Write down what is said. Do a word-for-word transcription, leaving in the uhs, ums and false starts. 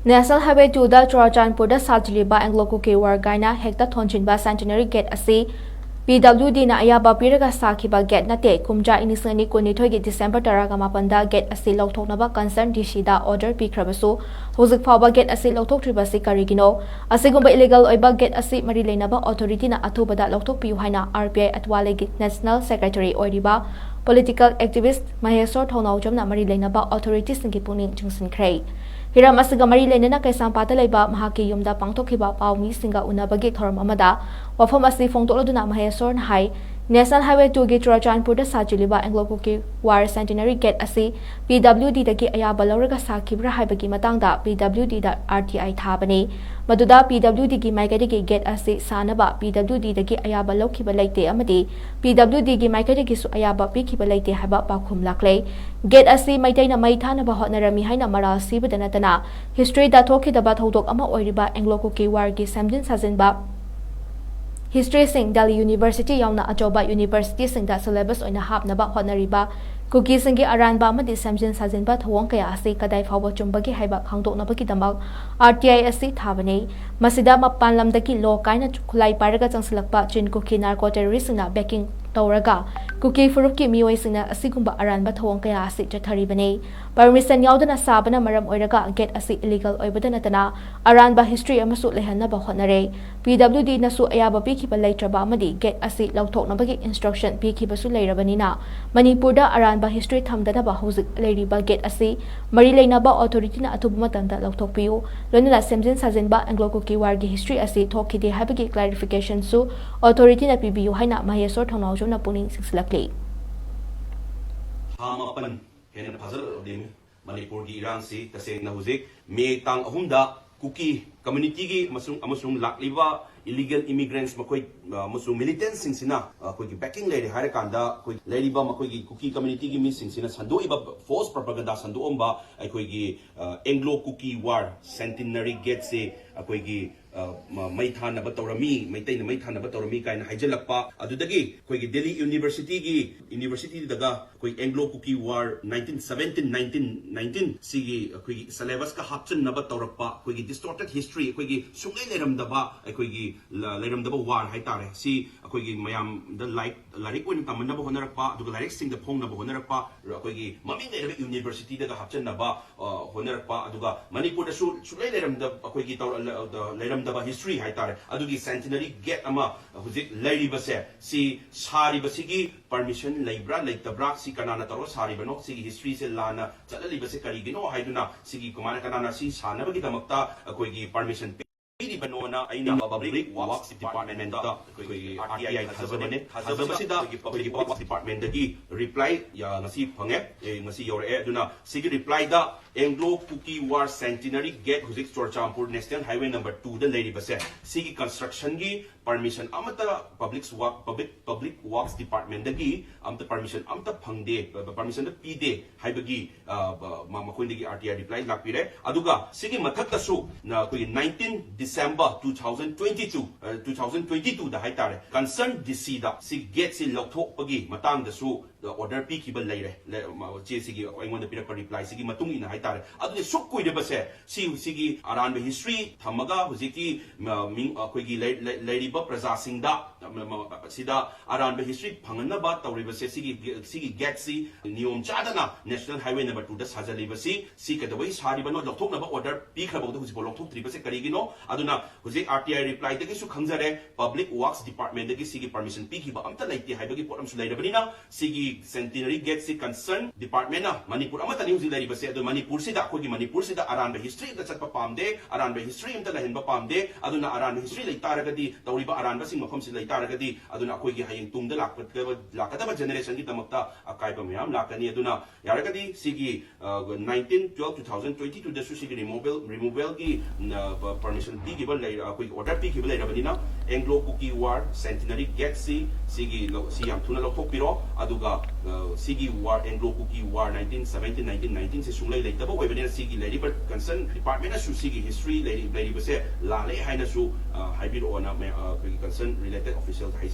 National Highway two ꯗ ꯆꯨꯔꯥꯆꯥꯟꯄꯨꯔꯗ ꯁꯥꯖꯤꯜꯂꯤꯕ Anglo Kuki War ꯀꯥꯏꯅ ꯍꯦꯛꯇ ꯊꯣꯟꯖꯤꯟꯕ centenary gate ꯑꯁꯤ P W D ꯅ ꯑꯌꯥꯕ ꯄꯤꯔꯒ ꯁꯥꯈꯤꯕ gate ꯅꯠꯇꯦ꯫ ꯀꯨꯝꯖꯥ ꯏꯪ ꯂꯤꯁꯤꯡ ꯑꯅꯤ ꯀꯨꯟꯅꯤꯊꯣꯏꯒꯤ December ꯇꯔꯥꯒ ꯃꯥꯄꯟꯗ gate ꯑꯁꯤ ꯂꯧꯊꯣꯛꯅꯕ concerned D C ꯗ order ꯄꯤꯈ꯭ꯔꯕꯁꯨ ꯍꯧꯖꯤꯛ ꯐꯥꯎꯕ gate ꯑꯁꯤ ꯂꯧꯊꯣꯛꯇ꯭ꯔꯤꯕꯁꯤ ꯀꯔꯤꯒꯤꯅꯣ? ꯑꯁꯤꯒꯨꯝꯕ illegal ꯑꯣꯏꯕ gate ꯑꯁꯤ ꯃꯔꯤ ꯂꯩꯅꯕ authority ꯅ ꯑꯊꯨꯕꯗ ꯂꯧꯊꯣꯛꯄꯤꯌꯨ ꯍꯥꯏꯅ R P I ꯑꯇ꯭ꯋꯥꯂꯦꯒꯤ National Secretary ꯑꯣꯏꯔꯤꯕ political activist ꯃꯍꯦꯁꯣꯔ ꯊꯧꯅꯥꯎꯖꯝꯅ ꯃꯔꯤ ꯂꯩꯅꯕ authority ꯁꯤꯡꯒꯤ ꯄꯨꯛꯅꯤꯡ ꯆꯤꯡꯁꯤꯟꯈ꯭ꯔꯦ꯫ ꯍꯤꯔꯝ ꯑꯁꯤꯒ ꯃꯔꯤ ꯂꯩꯅꯅ ꯀꯩꯁꯥꯝꯄꯥꯠꯇ ꯂꯩꯕ ꯃꯍꯥꯛꯀꯤ ꯌꯨꯝꯗ ꯄꯥꯡꯊꯣꯛꯈꯤꯕ ꯄꯥꯎꯃꯤꯁꯤꯡꯒ ꯎꯅꯕꯒꯤ ꯊꯧꯔꯝ ꯑꯃꯗ ꯋꯥꯐꯝ ꯑꯁꯤ ꯐꯣꯡꯗꯣꯛꯂꯗꯨꯅ ꯃꯍꯦꯁꯣꯔꯅ ꯍꯥꯏ, National Highway two ꯒꯤ ꯆꯨꯔꯥꯆꯥꯟꯄꯨꯔꯗ ꯁꯥꯖꯤꯜꯂꯤꯕ Anglo Kuki War centenary gate ꯑꯁꯤ P W D ꯗꯒꯤ ꯑꯌꯥꯕ ꯂꯧꯔꯒ ꯁꯥꯈꯤꯕ꯭ꯔꯥ ꯍꯥꯏꯕꯒꯤ ꯃꯇꯥꯡꯗ P W D the R T I ꯊꯥꯕꯅꯤ꯫ ꯃꯗꯨꯗ P W D ꯒꯤ ꯃꯥꯏꯀꯩꯗꯒꯤ gate ꯑꯁꯤ ꯁꯥꯅꯕ P W D ꯗꯒꯤ ꯑꯌꯥꯕ ꯂꯧꯈꯤꯕ ꯂꯩꯇꯦ ꯑꯃꯗꯤ P W D ꯒꯤ ꯃꯥꯏꯀꯩꯗꯒꯤꯁꯨ ꯑꯌꯥꯕ ꯄꯤꯈꯤꯕ ꯂꯩꯇꯦ ꯍꯥꯏꯕ ꯄꯥꯎꯈꯨꯝ ꯂꯥꯛꯂꯦ꯫ Gate ꯑꯁꯤ ꯃꯩꯇꯩꯅ ꯃꯩ ꯊꯥꯅꯕ ꯍꯣꯠꯅꯔꯝꯃꯤ ꯍꯥꯏꯅ ꯃꯔꯥꯜ ꯁꯤꯕꯗ ꯅꯠꯇꯅ history ꯗ ꯊꯣꯛꯈꯤꯗꯕ ꯊꯧꯗꯣꯛ ꯑꯃ ꯑꯣꯏꯔꯤꯕ Anglo Kuki War ꯒꯤ ꯁꯦꯝꯖꯤꯟ ꯁꯥꯖꯤꯟꯕ history ꯁꯤꯡ Delhi University ꯌꯥꯎꯅ ꯑꯆꯧꯕ university ꯁꯤꯡꯗ syllabus ꯑꯣꯏꯅ ꯍꯥꯞꯅꯕ ꯍꯣꯠꯅꯔꯤꯕ ꯀꯨꯀꯤꯁꯤꯡꯒꯤ ꯑꯔꯥꯟꯕ ꯑꯃꯗꯤ ꯁꯦꯝꯖꯤꯟ ꯁꯥꯖꯤꯟꯕ ꯊꯧꯑꯣꯡ ꯀꯌꯥ ꯑꯁꯤ ꯀꯗꯥꯏ ꯐꯥꯎꯕ ꯆꯨꯝꯕꯒꯦ ꯍꯥꯏꯕ ꯈꯪꯗꯣꯛꯅꯕꯒꯤꯗꯃꯛ R T I ꯑꯁꯤ ꯊꯥꯕꯅꯤ꯫ ꯃꯁꯤꯗ ꯃꯄꯥꯟ ꯂꯝꯗꯒꯤ law ꯀꯥꯏꯅ ꯈꯨꯠꯂꯥꯏ ꯄꯥꯏꯔꯒ ꯆꯪꯁꯤꯜꯂꯛꯄ ꯆꯤꯟ ꯀꯨꯀꯤ narco terrorist ꯁꯤꯡꯅ backing ꯇꯧꯔꯒ ꯀꯨꯀꯤ ꯐꯨꯔꯨꯞꯀꯤ ꯃꯤꯑꯣꯏꯁꯤꯡꯅ ꯑꯁꯤꯒꯨꯝꯕ ꯑꯔꯥꯟꯕ ꯊꯧꯑꯣꯡ ꯀꯌꯥ ꯑꯁꯤ ꯆꯠꯊꯔꯤꯕꯅꯤ꯫ Permission ꯌꯥꯎꯗꯅ ꯁꯥꯕꯅ ꯃꯔꯝ ꯑꯣꯏꯔꯒ gate ꯑꯁꯤ illegal ꯑꯣꯏꯕꯗ ꯅꯠꯇꯅ ꯑꯔꯥꯟꯕ history ꯑꯃꯁꯨ ꯂꯩꯍꯟꯅꯕ ꯍꯣꯠꯅꯔꯦ꯫ P W D ꯅꯁꯨ ꯑꯌꯥꯕ ꯄꯤꯈꯤꯕ ꯂꯩꯇ꯭ꯔꯕ ꯑꯃꯗꯤ gate ꯑꯁꯤ ꯂꯧꯊꯣꯛꯅꯕꯒꯤ instruction ꯄꯤꯈꯤꯕꯁꯨ ꯂꯩꯔꯕꯅꯤꯅ ꯃꯅꯤꯄꯨꯔꯗ ꯑꯔꯥꯟꯕ history ꯊꯝꯗꯅꯕ ꯍꯧꯖꯤꯛ ꯂꯩꯔꯤꯕ gate ꯑꯁꯤ ꯃꯔꯤ ꯂꯩꯅꯕ authority ꯅ ꯑꯊꯨꯕ ꯃꯇꯝꯗ ꯂꯧꯊꯣꯛꯄꯤꯌꯨ꯫ ꯂꯣꯏꯅꯅ ꯁꯦꯝꯖꯤꯟ ꯁꯥꯖꯤꯟꯕ Anglo Kuki War ꯒꯤ history ꯑꯁꯤ ꯊꯣꯛꯈꯤꯗꯦ ꯍꯥꯏꯕꯒꯤ clarification ꯁꯨ authority ꯅ ꯄꯤꯕꯤꯌꯨ ꯍꯥꯏꯅ ꯃꯍꯦꯁꯣꯔ ꯊꯧꯅꯥꯎꯖꯝꯅ ꯄꯨꯛꯅꯤꯡ ꯆꯤꯡꯁꯤꯜꯂꯛꯂꯤ꯫ ꯊꯥ ꯃꯥꯄꯟ ꯍꯦꯟꯅ ꯐꯥꯖꯤꯜꯂꯛꯂꯕꯅꯤ꯫ ꯃꯅꯤꯄꯨꯔꯒꯤ ꯏꯔꯥꯡꯁꯤ ꯇꯁꯦꯡꯅ ꯍꯧꯖꯤꯛ ꯃꯦ ꯇꯥꯡ ꯑꯍꯨꯝꯗ ꯀꯨꯀꯤ communityꯒꯤ ꯑꯃꯁꯨꯡ ꯑꯃꯁꯨꯡ ꯂꯥꯛꯂꯤꯕ illegal immigrants ꯃꯈꯣꯏ ꯑ, ꯑꯃꯁꯨꯡ militantꯁꯤꯡꯁꯤꯅ ꯑꯩꯈꯣꯏꯒꯤ backing ꯂꯩꯔꯦ ꯍꯥꯏꯔꯀꯥꯟꯗ ꯑꯩꯈꯣꯏ ꯂꯩꯔꯤꯕ ꯃꯈꯣꯏꯒꯤ ꯀꯨꯀꯤ communityꯒꯤ ꯃꯤꯁꯤꯡꯁꯤꯅ ꯁꯟꯗꯣꯛꯏꯕ false propaganda ꯁꯟꯗꯣꯛꯑꯝꯕ ꯑꯩꯈꯣꯏꯒꯤ Anglo Kuki War Centenary Gateꯁꯦ ꯑꯩꯈꯣꯏꯒꯤ ꯑ, ꯃ- ꯃꯩ ꯊꯥꯅꯕ ꯇꯧꯔꯝꯃꯤ, ꯃꯩꯇꯩꯅ ꯃꯩ ꯊꯥꯅꯕ ꯇꯧꯔꯝꯃꯤ ꯀꯥꯏꯅ ꯍꯥꯏꯖꯤꯜꯂꯛꯄ, ꯑꯗꯨꯗꯒꯤ ꯑꯩꯈꯣꯏꯒꯤ ꯗꯦꯜꯂꯤ ꯌꯨꯅꯤꯚꯔꯁꯤꯇꯤꯒꯤ ꯌꯨꯅꯤꯚꯔꯁꯤꯇꯤꯗꯒ ꯑꯩꯈꯣꯏ Anglo Kuki War nineteen seventeen nineteen nineteen ꯁꯤꯒꯤ ꯑꯩꯈꯣꯏꯒꯤ syllabusꯀ ꯍꯥꯞꯆꯤꯟꯅꯕ ꯇꯧꯔꯛꯄ, ꯑꯩꯈꯣꯏꯒꯤ distorted history, ꯑꯩꯈꯣꯏꯒꯤ ꯁꯨꯡꯂꯩ ꯂꯩꯔꯝꯗꯕ ꯑꯩꯈꯣꯏꯒꯤ ꯂ- ꯂꯩꯔꯝꯗꯕ war ꯍꯥꯏꯇꯥꯔꯦ, ꯁꯤ ꯑꯩꯈꯣꯏꯒꯤ ꯃꯌꯥꯝꯗ ꯂꯥꯏꯔꯤꯛ ꯂꯥꯏꯔꯤꯛ ꯑꯣꯏꯅ ꯇꯝꯍꯟꯅꯕ ꯍꯣꯠꯅꯔꯛꯄ, ꯑꯗꯨꯒ ꯂꯥꯏꯔꯤꯛꯁꯤꯡꯗ ꯐꯣꯡꯅꯕ ꯍꯣꯠꯅꯔꯛꯄ, ꯑꯩꯈꯣꯏꯒꯤ ꯃꯃꯤꯡ ꯂꯩꯔꯕ ꯌꯨꯅꯤꯚꯔꯁꯤꯇꯤꯗꯒ ꯍꯥꯞꯆꯤꯟꯅꯕ ꯑ, ꯍꯣꯠꯅꯔꯛꯄ, ꯑꯗꯨꯒ ꯃꯅꯤꯄꯨꯔꯗꯁꯨ ꯁꯨꯡꯂꯩ ꯂꯩꯔꯝꯗꯕ ꯑꯩꯈꯣꯏꯒꯤ ꯇꯧꯔ- ꯂ- ꯂꯩꯔꯝꯗꯕ history ꯍꯥꯏꯇꯥꯔꯦ, ꯑꯗꯨꯒꯤ Centenary Gate ꯑꯃ ꯍꯧꯖꯤꯛ ꯂꯩꯔꯤꯕꯁꯦ, ꯁꯤ ꯁꯥꯔꯤꯕꯁꯤꯒꯤ permission ꯂꯩꯕ꯭ꯔꯥ ꯂꯩꯇꯕ꯭ꯔꯥ, ꯁꯤ ꯀꯅꯥꯅ ꯇꯧꯔꯒ ꯁꯥꯔꯤꯕꯅꯣ, ꯁꯤꯒꯤ historyꯁꯦ ꯂꯥꯟꯅ ꯆꯠꯍꯜꯂꯤꯕꯁꯦ ꯀꯔꯤꯒꯤꯅꯣ ꯍꯥꯏꯗꯨꯅ, ꯁꯤꯒꯤ ꯀꯃꯥꯏꯅ ꯀꯅꯥꯅ ꯁꯤ ꯁꯥꯟꯅꯕꯒꯤꯗꯃꯛꯇ ꯑꯩꯈꯣꯏꯒꯤ permission ꯄꯤꯔꯤꯕꯅꯣꯅ ꯑꯩꯅ Public Works Departmentꯇ ꯑꯩꯈꯣꯏꯒꯤ R T I ꯊꯥꯖꯕꯅꯦ꯫ ꯊꯥꯖꯕꯁꯤꯗ ꯑꯩꯈꯣꯏꯒꯤ Public Works Departmentꯇꯒꯤ reply ꯌꯥ- ꯉꯁꯤ ꯐꯪꯉꯦ, ꯑꯦ, ꯉꯁꯤ ꯌꯧꯔꯛꯑꯦ꯫ ꯑꯗꯨꯅ ꯁꯤꯒꯤ replyꯗ Anglo Kuki War Centenary Gate, ꯍꯧꯖꯤꯛ ꯆꯨꯔꯆꯥꯟꯄꯨꯔ National Highway number twoꯗ ꯂꯩꯔꯤꯕꯁꯦ, ꯁꯤꯒꯤ constructionꯒꯤ permission ꯑꯃꯠꯇ Public Work Public Public Works Departmentꯗꯒꯤ ꯑꯝꯇ permission ꯑꯝꯇ ꯐꯪꯗꯦ, permissionꯗ ꯄꯤꯗꯦ ꯍꯥꯏꯕꯒꯤ ꯑ, ꯕ- ꯃ- ꯃꯈꯣꯏꯗꯒꯤ R T I reply ꯂꯥꯛꯄꯤꯔꯦ꯫ ꯑꯗꯨꯒ ꯁꯤꯒꯤ ꯃꯊꯛꯇꯁꯨ ꯅ- ꯑꯩꯈꯣꯏꯒꯤ nineteen December two thousand twenty two, ꯑ, two thousand twenty twoꯗ ꯍꯥꯏꯇꯥꯔꯦ, concerned DCꯗ ꯁꯤ gateꯁꯤ ꯂꯧꯊꯣꯛꯄꯒꯤ ꯃꯇꯥꯡꯗꯁꯨ order ꯄꯤꯈꯤꯕ ꯂꯩꯔꯦ꯫ ꯂꯩ- ꯃ- ꯆꯦ ꯁꯤꯒꯤ ꯑꯩꯉꯣꯟꯗ ꯄꯤꯔꯛꯄ replyꯁꯤꯒꯤ ꯃꯇꯨꯡ ꯏꯟꯅ ꯍꯥꯏꯇꯥꯔꯦ꯫ ꯑꯗꯨꯗꯤ ꯁꯨꯛ ꯀꯨꯏꯔꯕꯁꯦ ꯁꯤ ꯁꯤꯒꯤ ꯑꯔꯥꯟꯕ history ꯊꯝꯃꯒ ꯍꯧꯖꯤꯛꯀꯤ ꯃ- ꯃꯤꯡ ꯑꯩꯈꯣꯏꯒꯤ ꯂꯩ- ꯂꯩ- ꯂꯩꯔꯤꯕ ꯄ꯭ꯔꯖꯥꯁꯤꯡꯗ ꯃ- ꯃ- ꯁꯤꯗ ꯑꯔꯥꯟꯕ history ꯐꯪꯍꯟꯅꯕ ꯇꯧꯔꯤꯕꯁꯦ, ꯁꯤꯒꯤ ꯁꯤꯒꯤ gateꯁꯤ ꯅꯤꯌꯣꯝ ꯆꯥꯗꯅ National Highway number twoꯗ ꯁꯥꯖꯜꯂꯤꯕꯁꯤ, ꯁꯤ ꯀꯩꯗꯧꯕꯩ ꯁꯥꯔꯤꯕꯅꯣ? ꯂꯧꯊꯣꯛꯅꯕ order ꯄꯤꯈ꯭ꯔꯕꯗ ꯍꯧꯖꯤꯛꯐꯥꯎ ꯂꯧꯊꯣꯛꯇ꯭ꯔꯤꯕꯁꯦ ꯀꯔꯤꯒꯤꯅꯣ? ꯑꯗꯨꯅ ꯍꯧꯖꯤꯛ R T I replyꯗꯒꯤꯁꯨ ꯈꯪꯖꯔꯦ, Public Works Departmentꯗꯒꯤ ꯁꯤꯒꯤ permission ꯄꯤꯈꯤꯕ ꯑꯝꯇ ꯂꯩꯇꯦ ꯍꯥꯏꯕꯒꯤ ꯄꯣꯠ ꯑꯃꯁꯨ ꯂꯩꯔꯕꯅꯤꯅ, ꯁꯤꯒꯤ Centenary Gate ꯁꯤ concern department ꯅ, ꯃꯅꯤꯄꯨꯔ ꯑꯃꯠꯇꯅꯤ ꯍꯧꯖꯤꯛ ꯂꯩꯔꯤꯕꯁꯦ꯫ ꯑꯗꯨ ꯃꯅꯤꯄꯨꯔꯁꯤꯗ, ꯑꯩꯈꯣꯏꯒꯤ ꯃꯅꯤꯄꯨꯔꯁꯤꯗ ꯑꯔꯥꯟꯕ history ꯑꯝꯇ ꯆꯠꯄ ꯄꯥꯝꯗꯦ, ꯑꯔꯥꯟꯕ history ꯑꯝꯇ ꯂꯩꯍꯟꯕ ꯄꯥꯝꯗꯦ꯫ ꯑꯗꯨꯅ ꯑꯔꯥꯟꯕ history ꯂꯩ ꯇꯥꯔꯒꯗꯤ, ꯇꯧꯔꯤꯕ ꯑꯔꯥꯟꯕꯁꯤꯡ ꯃꯐꯝꯁꯤ ꯂꯩ ꯇꯥꯔꯒꯗꯤ, ꯑꯗꯨꯅ ꯑꯩꯈꯣꯏꯒꯤ ꯍꯌꯦꯡ ꯇꯨꯡꯗ ꯂꯥꯛꯀꯗꯕ, ꯂꯥꯛꯀꯗꯕ generation ꯒꯤꯗꯃꯛꯇ ꯑꯀꯥꯏꯕ ꯃꯌꯥꯝ ꯂꯥꯛꯀꯅꯤ꯫ ꯑꯗꯨꯅ ꯌꯥꯔꯒꯗꯤ ꯁꯤꯒꯤ, ꯑ, nineteen twelve two thousand twenty two ꯗꯁꯨ ꯁꯤꯒꯤ removal, removal ꯒꯤ, ꯑ, permission ꯄꯤꯈꯤꯕ ꯂꯩ, ꯑꯩꯈꯣꯏꯒꯤ order ꯄꯤꯈꯤꯕ ꯂꯩꯔꯕꯅꯤꯅ, Anglo Kuki War Centenary Gate ꯁꯤ, ꯁꯤꯒꯤ ꯂꯧ-, ꯁꯤ ꯌꯥꯝ ꯊꯨꯅ ꯂꯧꯊꯣꯛꯄꯤꯔꯣ꯫ ꯑꯗꯨꯒ, ꯑ, ꯁꯤꯒꯤ war, Anglo Kuki War nineteen seventeen nineteen nineteen ꯁꯤ ꯁꯨꯡꯂꯩ ꯂꯩꯇꯕ ꯑꯣꯏꯕꯅꯤꯅ, ꯁꯤꯒꯤ ꯂꯩꯔꯤꯕ concern department ꯅꯁꯨ ꯁꯤꯒꯤ history ꯂꯩꯔꯤ-, ꯂꯩꯔꯤꯕꯁꯦ ꯂꯥꯜꯂꯦ ꯍꯥꯏꯅꯁꯨ, ꯑ, ꯍꯥꯏꯕꯤꯔꯛꯑꯣꯅ ꯃꯌꯥ-, ꯑ, ꯑꯩꯈꯣꯏꯒꯤ concern related official ꯗ ꯍꯥꯏꯖꯔꯤ꯫